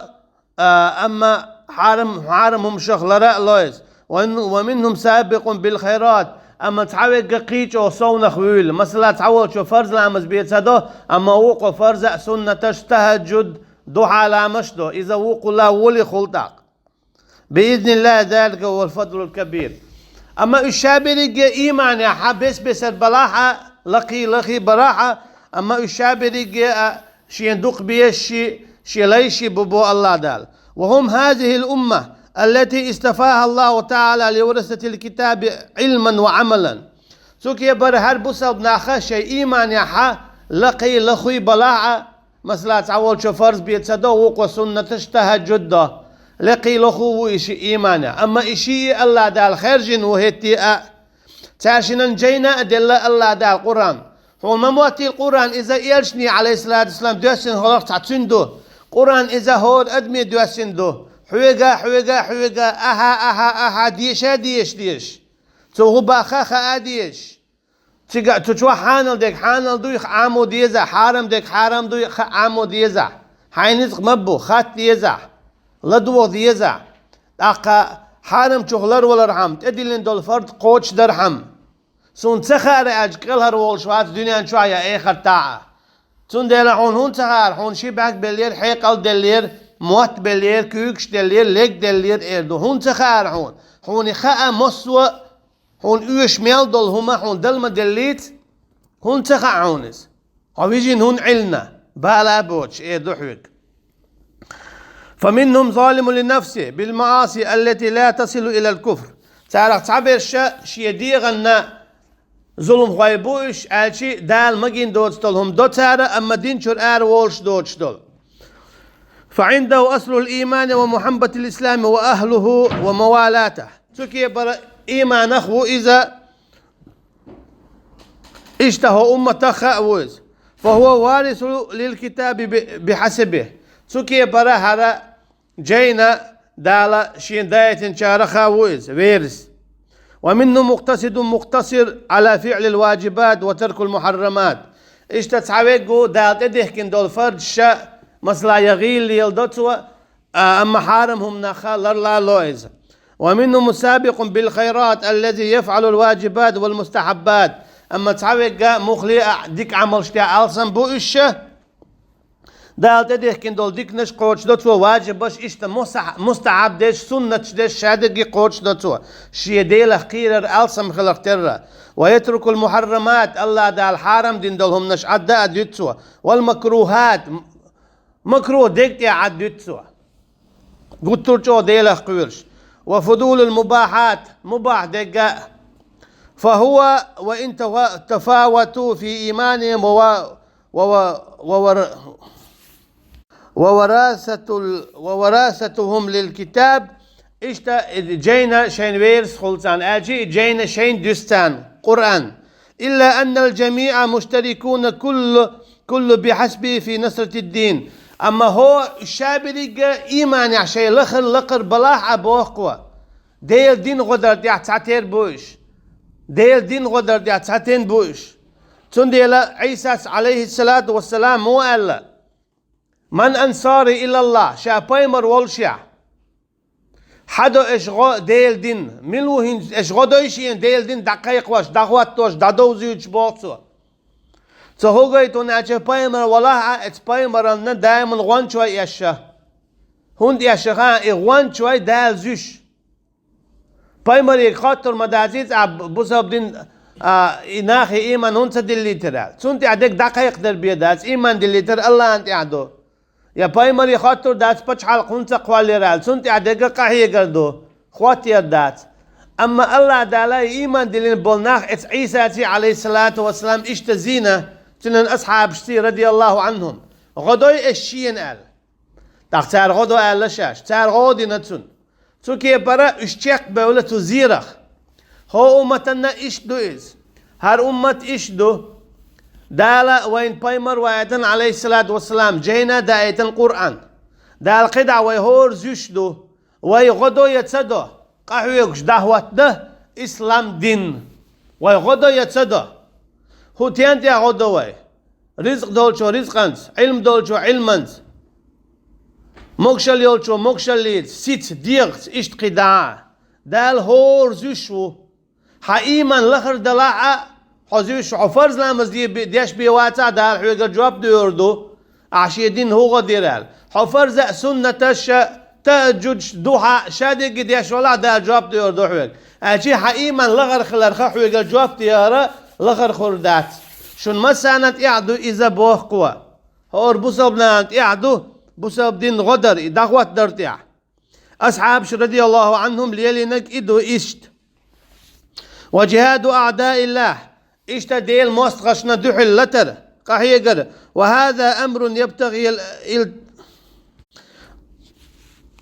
а, амма хьарам, хьарам хӀуманашах лара а ло иза. ومنهم سابق بالخيرات. Амма цхьаверг кхин чӀогӀа совнах вуьйлу. Масала, цхьаволчо фарз ламаз бен ца до, амма вукхо фарз а, суннаташ, тахӀаджуд, духьа ламазаш до. Иза вукхулла волий хуьлу тӀаккха. بإذن الله ذلك هو الفضل الكبير. Амма уьш ша берриге а ийманехь а, бес-бесара балахь а, лакхий-лахий балахь а, амма уьш ша берриге а шен дукха безаш, шен лайш бу боху АллахӀ Дала. وهم هذه الأمة التي اصطفاها الله تعالى لورثة الكتاب علما وعملا. Цу кепара хӀара бусалба нах шайн ийманехь а, лакхий-лахий балахь а, масала, цхьаволчо фарз бен ца до, вукхо суннаташ, тахӀаджуд до. Лекхий-лахий ву и шиъ ийманехь. Амма и шиъ а АллахӀ Дала хаьржина ву хӀетте а. Цаьршинан жайна а делла АллахӀ Дала Къуръан. Хьуна ма моттийла Къуръан иза элчане, Ӏалайхиссалату вассалам, доьссина хӀаллакх цхьа цуьнан ду. Къуръан иза хӀора адаме доьссина ду. Хьоьга, хьоьга, хьоьга, ахьа, ахьа, ахьа, деша, деша, деша. Цо хӀун боху хаа дезаш. Цига, цу чохь хьанал дерг хьанал дуй, Ӏамо деза, хьарам дерг хьарам дуй, Ӏамо деза. Хьайн ницкъ ма бу, хатта деза, ладогӀа деза. ТӀаккха хьарамчух ларвалархьама, тӀедиллина долу фард кхочушдархьама. Суна ца хаьара аьлча, кӀелхьара волуш вац дуьнен чохь я эхартахь а. Цундела хьуна хӀунда ца хаьара, хьуна ши бӀаьрг беллера, хьекъал деллера, мотт беллера, куьйгаш деллера, лерг деллера эр ду. ХӀунда ца хаьара хьуна? Хьуна хаьа массо а, хьуна оьшуш мел долу хӀума хьуна дала ма деллийца, хӀунда ца хаьа хьуна иза? Хьо вижина хӀунда Ӏиллина, бала а боцуш, эр ду хьоьга. فمنهم ظالم لنفسه بالمعاصي التي لا تصل إلى الكفر. Царах цхьаберш шен дегӀанна зуламхой бу уьш, аьлчи Дала магийна доцу долу хӀума до цара, амма дин чуьра ара волуш доцуш долу. فعنده أصل الإيمان ومحبة الإسلام وأهله وموالاته. Цу кепара ийманах ву иза, иштта хӀо умматах а ву иза. فهو وارث للكتاب ب-، بحسبه. Цу кепара хӀара жайна Дала шен дайтинчарах а ву иза, верас. ومنهم مقتصد مقتصر على فعل الواجبات وترك المحرمات. Иштта цхьаверг ву Дала тӀедихкина долу фарзаша, масала, я гӀийла леладо цо, а, амма хьарам хӀуманах а ларлало иза. ومنهم سابق بالخيرات الذي يفعل الواجبات والمستحبات. Амма цхьаверг а муххале а дика Ӏамалш тӀехь алсам бу уьш ша. Дала тӀедихкина долу диканаш кхочушдо цо, важибаш, иштта муса-, мустахьаб деш, суннаташ деш, ша дерриге кхочушдо цо. Шен Делах кхерар алсам хиларх терра. ويترك المحرمات, АллахӀ Дала хьарам дина долу хӀуманаш Ӏадда а дуьту цо. والمكروهات, м-, макрух дерг тӀехь Ӏадда дуьту цо. Гуттар а чӀогӀа Делах кхоьруш. وفضول المباحات, мубахь дерг а. فهو وإن تفا-، تفاوتوا في إيمانهم ووا-، ووا-، وور-، ووراثة ال-، ووراثتهم للكتاب, иштта и жайна шайн верас хуьлу царна, аьлчи и жайна шайна дуьсу царна, Къуръан. إلا أن الجميع مشتركون كل، كل بحسبه في نصرة الدين. Амма хӀо ша берриг а ийманехь шайн лахара лакхара балахь а боху кхо. Делан дин гӀо дар тӀехь цхьатера бу уьш. Делан дин гӀо дар тӀехь цхьатен бу уьш. Цундела Ӏийсас, Ӏалайхиссалату вассалам, муха аьлла: من أنصاري إلى الله, ша пайхамар волушехь, Хьадо эш гӀо Делан дин. Мила ву хӀинца эш гӀо дой шена Делан дин дӀакхайкхош, дӀахӀоттош, дӀадовзуьйтуш боху цо. Цо хӀу гойту аьлча, пайхамар валахь а, эцу пайхамарна даиман гӀончой эшша. ХӀунда эшша хаьа, и гӀончой Дала зуьйш. Пайхамаре хоттур ма дац иза, а бусалба дин, а, и нахе иман хӀунда ца диллийтира аьлла. Цунна тӀехь дерг дӀакхайкхадар бен дац, иман диллийтар Аллахьна тӀехь ду. Я пайхамаре хоттур дац, пачхьалкх хӀунда ца кхоллира аьлла, цунна тӀехь дерг къахьегар ду, хоттаяр дац. Амма Аллахь Дала и иман диллина болу нах эцу Ӏийсаций, Ӏалайхиссалату вассалам, иштта зийна, цуьнан асхьабашций, радияллаху Ӏанхум. ГӀо дой эш шена аьлла. ТӀаккха цара гӀо до аьлла шаьш, цара гӀо дина цунна. Цу кепара уьш чекхбевлла цу зерах. ХӀо умматанна иштта ду иза. ХӀара уммат иштта ду. Дала вайна пайхамар ваийтина, Ӏалайхиссалату вассалам, жайна а даийтина Къуръан. Дала кхидӀа вай хӀора зуьйш ду. Вай гӀо до я ца до, къахьоьгуш дӀахӀоттадо ислам дин. Вай гӀо до я ца до. ХӀу тен тӀехь гӀо до вай? Ризкъ долчо ризкъанца, Ӏилма долчо Ӏилманца, могушалла йолчо могушаллица, сица, дегӀаца, иштта кхидӀа а. Дала хӀора зуьйш ву. Хьан иман лахара далахь а, хьо зуьйш, хьо фарз ламаз де бе-, деш бен вацахь а, Дала хьоьгара жоп дойр ду, ахьа шен дин хӀу гӀо дира аьлла. Хьо фарз а, суннаташ а, тахӀаджудаш, духьа а, ша дерриге деш валахь а, Дала жоп дойр ду хьоьга. Аьлча хьан иман лахара хиларх хьоьгара жоп дехьара лахара хир дац. Шуна массарна тӀехь ду иза боху кхо. ХӀора бусалба нахана тӀехь ду, бусалба дин гӀо дар, и дӀахӀоттадар тӀехь. Асхьабаш, радияллаху Ӏанхум, лелийнарг и ду иштта. وجهاد أعداء الله. Иштта Делан мостагӀашна дуьхьал латар, къахьегар. وهذا أمر ينبغي ال-، ال-،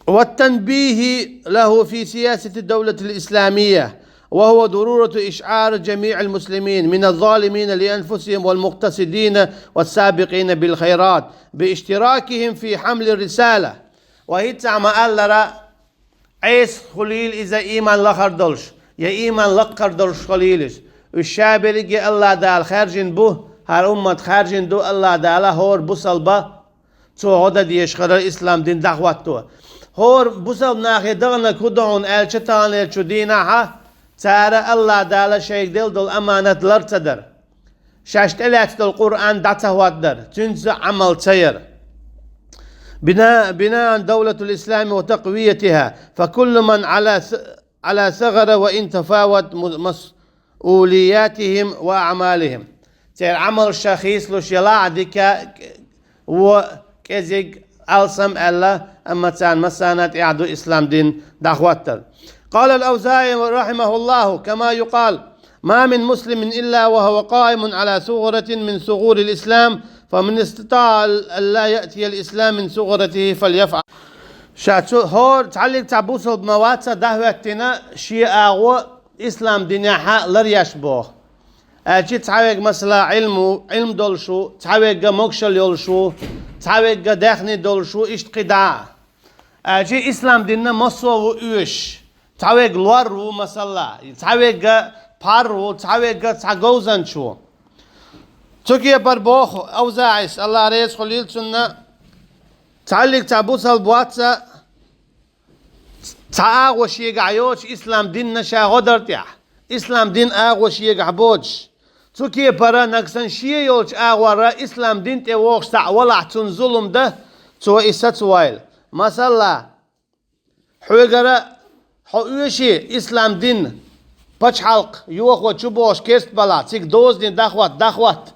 والتنبيه له في سياسة الدولة الإسلامية، وهو ضرورة إشعار جميع المسلمين من الظالمين لأنفسهم والمقتصدين والسابقين بالخيرات باشتراكهم في حمل الرسالة. Ва хӀинца ма-аллара, Ӏеса хуьлийла иза иман лахар долуш, я иман лаккхар долуш хуьлийла иза. Уьш ша берриге Аллахь Дала хаьржина бу, хӀара уммат хаьржина ду Аллахь Дала хӀора бусалба, цо гӀо дан дезаш хилар ислам дин дӀахӀотто. ХӀора бусалба нахе даханарг хӀун ду хьуна аьлча, таханлерчу дийнахьа цара Аллахь Дала шайга делла долу аманат лар ца дар. Шаьш тӀелаьцна долу Къуръан дӀа ца хӀоттадар, цуьнца Ӏамал ца яр. بناء، بناء دولة الإسلام وتقويتها، فكل من على ث-، على ثغر وإن تفاوت م-، مسؤولياتهم وأعمالهم. Церан Ӏамалш хийцалуш елахь а дика, вон, кӀезиг, алсам аьлла, амма царна массарна тӀехь ду ислам дин дӀахӀоттар. قال الأوزاعي رحمه الله، كما يقال: ما من مسلم إلا وهو قائم على ثغرة من ثغور الإسلام، فمن استطاع أن لا يأتي الإسلام من ثغرته فليفعل. Ша цу хӀора цхьаллиг цхьа бусалба ма вац а дӀахӀоьттина шен агӀо ислам динехьа ларъеш боху. Аьлча цхьаверг, масала, Ӏилма ву, Ӏилма долуш ву, цхьаверг могушалла йолуш ву, цхьаверг даьхни долуш ву, иштта кхидӀа а. Аьлча ислам динна массо а ву оьшуш. Цхьаверг лор ву, масала, цхьаверг пхьар ву, цхьаверг цхьа говзанча ву. Цу кепара боху АвзаӀис, Аллах реза хуьлийла цунна, цхьаллиг цхьа бусалба вац а, цхьа агӀо шегахь йоцуш ислам динна ша гӀо дар тӀехь, ислам дин агӀо шегахь боцуш. Цу кепара нагахь санна шен йолчу агӀора ислам дин тӀе вогӀуш цхьаъ валахь, цунна зулам дан, цо и сацавойла. Масала, хьоьгара хьо оьший ислам дин пачхьалкх йохо чу бохуш керст балахь, цига дозане дӀахӀотта, дӀахӀотта.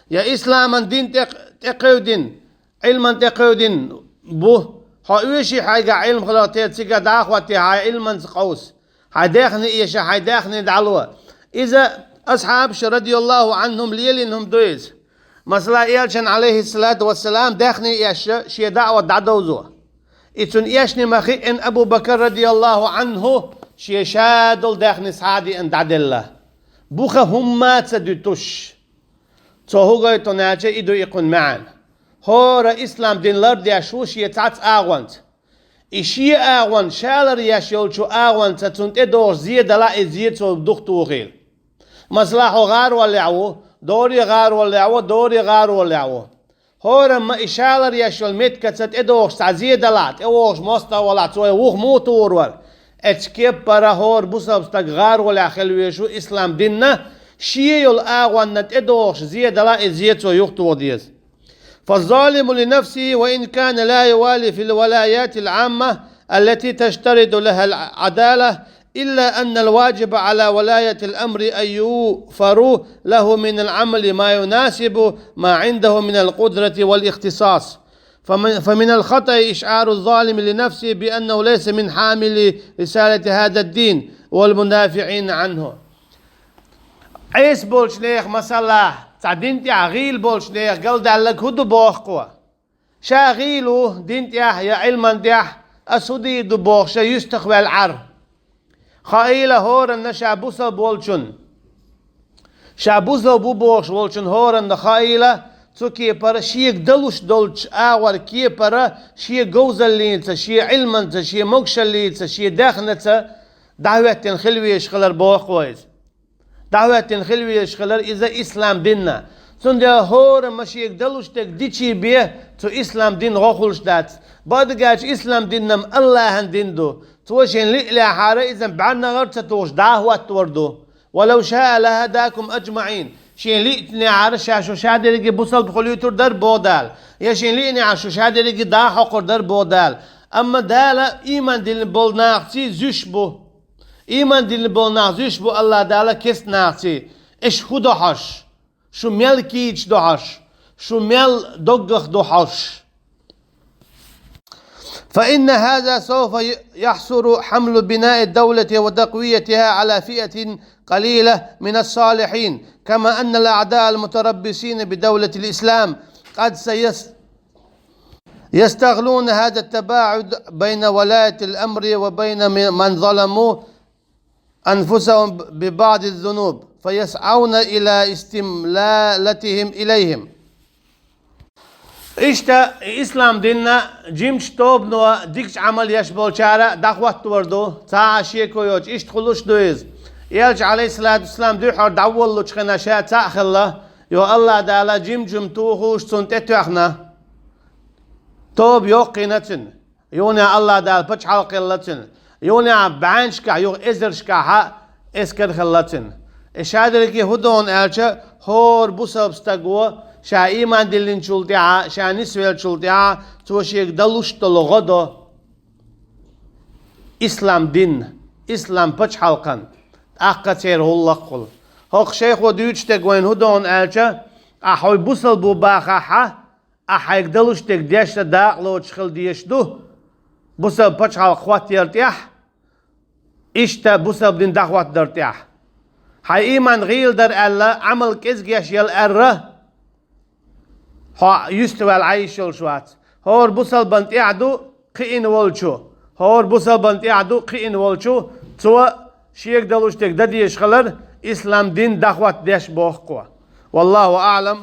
Я исламан дин тӀе, тӀекхевдина, Ӏилман тӀекхевдина бу. Хьо оьший хьайгахь Ӏилма хиларх тера цига дӀахӀотте хьайн Ӏилманца къовса. Хьайн даьхни эша, хьайн даьхни дӀало. Иза асхьабаша, радияллаху Ӏанхум, лелийна хӀума ду иза. Масала, Элчан, Ӏалайхиссалату вассалам, даьхни эшча, шен даӀват дӀадовзо. И цунна эшна ма хиъна Абу Бакар, радияллаху Ӏанху, шен ша долу даьхни схьа а диъна дӀаделла. Буха хӀумма а ца дуьтуш. Цо хӀу гойту аьлча, и ду и кхуьнан маьӀна. ХӀора ислам дин лардеш ву шен цхьацца агӀонца. И шен агӀон, ша ларъеш йолчу агӀонца цунна тӀедогӀуш зе далахь, и зе цо духатухийла. Масала, хьо гӀаролехь ву, доре гӀаролехь ву, доре гӀаролехь ву. ХӀорамма и ша ларъеш йолу меттигашца тӀедогӀуш цхьа зе далахь, тӀевогӀуш мостагӀа валахь, цо вуха муха тухур вара? Эцу кеппара хӀора бусалба стаг гӀаролехь хила везаш ву ислам динна, шен йолу агӀонна тӀедогӀуш зе дала, и зе цо юхатоха деза. فالظالم لنفسه وإن كان لا يوالي في الولايات العامة التي تشترط لها العدالة، إلا أن الواجب على ولاة الأمر أن يوفروا له من العمل ما يناسب ما عنده من القدرة والاختصاص. فمن، فمن الخطأ إشعار الظالم لنفسه بأنه ليس من حاملي رسالة هذا الدين والمدافعين عنه. Ӏеса болчу нехан, масала, цхьа дин тӀехь гӀийла болчу нехан галдаьлларг хӀун ду боху кхо? Ша гӀийла ву дин тӀехь я Ӏилман тӀехь, ас хӀун дийр ду бохуш, ша юьстах ваьлла Ӏар. Хаийла хӀоранна ша бусалба волчун. Ша бусалба ву бохуш волчун хӀоранна хаийла, цу кепара шега далуш долчу агӀор кепара шен говзаллица, шен Ӏилманца, шен могушаллица, шен даьхнаца дӀахӀоьттина хила везаш хилар боху вай иза. ДӀахӀоьттина хила везаш хилар иза ислам динна. Цундела хӀора ма шега далуш дерг дичий бе, цу ислам дин гӀо хуьлуш дац. Бакъдерг аьлча, ислам диннам Аллахьан дин ду. Цо шен лиъ лаьхьара, иза бӀаьрнагӀар ца тухуш дӀахӀоттор ду. ولو شاء لهداكم أجمعين. Шен лиънехьара ша шу шадерриге бусалба хуьлуьйтур дара боху Дала. Я шен лиънехьара шу шадерриге дӀахьокхур дара боху Дала. Амма Дала ийман диллина болу нахций зуьш бу. Ийман диллина болу нах зуьш бу Аллах Дала кест нахций. Эш хӀун до хьош? Шу мел кийча до хьош? Шу мел доггах до хьош? فإن هذا سوف يحصر حمل بناء الدولة وتقويتها على فئة قليلة من الصالحين، كما أن الأعداء المتربصين بدولة الإسلام قد سيس-، يستغلون هذا التباعد بين ولاة الأمر وبين من ظلموا أنفسهم ببعض الذنوب فيسعون إلى استمالتهم إليهم. Иштта и ислам динна жимачу тобано дикачу Ӏамал еш болчара дӀахӀоттор ду, цхьа а шеко йоцуш, иштта хуьлуш ду иза. Элча, Ӏалайхиссалату вассалам, дуьххьара дӀаволлучу хенахь ша цхьаъ хилла, йо Аллах Дала жим-жима тухуш цунна тӀетоьхна. Тоба йоккхийна цуьнан. Юханехь Аллах Дала пачхьалкх хилла цуьнан. Юханехь бӀеннашкахь, юха эзаршкахьа эскар хилла цуьнан. И шадерриге хӀун дона аьлча, хӀора бусалба стаго ша ийман диллинчул тӀаьхьа, ша нисвеллачул тӀаьхьа, цо шега далуш долу гӀо до. Ислам дин, ислам пачхьалкхан, тӀаккха церан гӀуллакххула. ХӀокху шайхо дуьйцуш дерг вайна хӀун дона аьлча, ахь хьо бусалба ву бахахьа, ахь хьайга далуш дерг деш дан дакъа лоцуш хила дезаш ду, бусалба пачхьалкх хӀоттаяр тӀехь, иштта бусалба дин дӀахӀоттадар тӀехь. Хьайн ийман гӀийла дара аьлла, Ӏамал кӀезиг еш яла аьлла, хьо юьстахваьлла Ӏайш йолуш вац. ХӀора бусалбан тӀехь ду кхиъна волчу, хӀора бусалбан тӀехь ду кхиъна волчу, цо шега далуш дерг дан дезаш хилар, ислам дин дӀахӀоттадеш боху кхо. Валлаху аӀлам.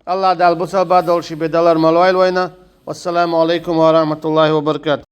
Аллах Дала бусалба долуш бен далар ма лойла вайна. Вассаламу алайкум ва рахматуллахи ва баракатух.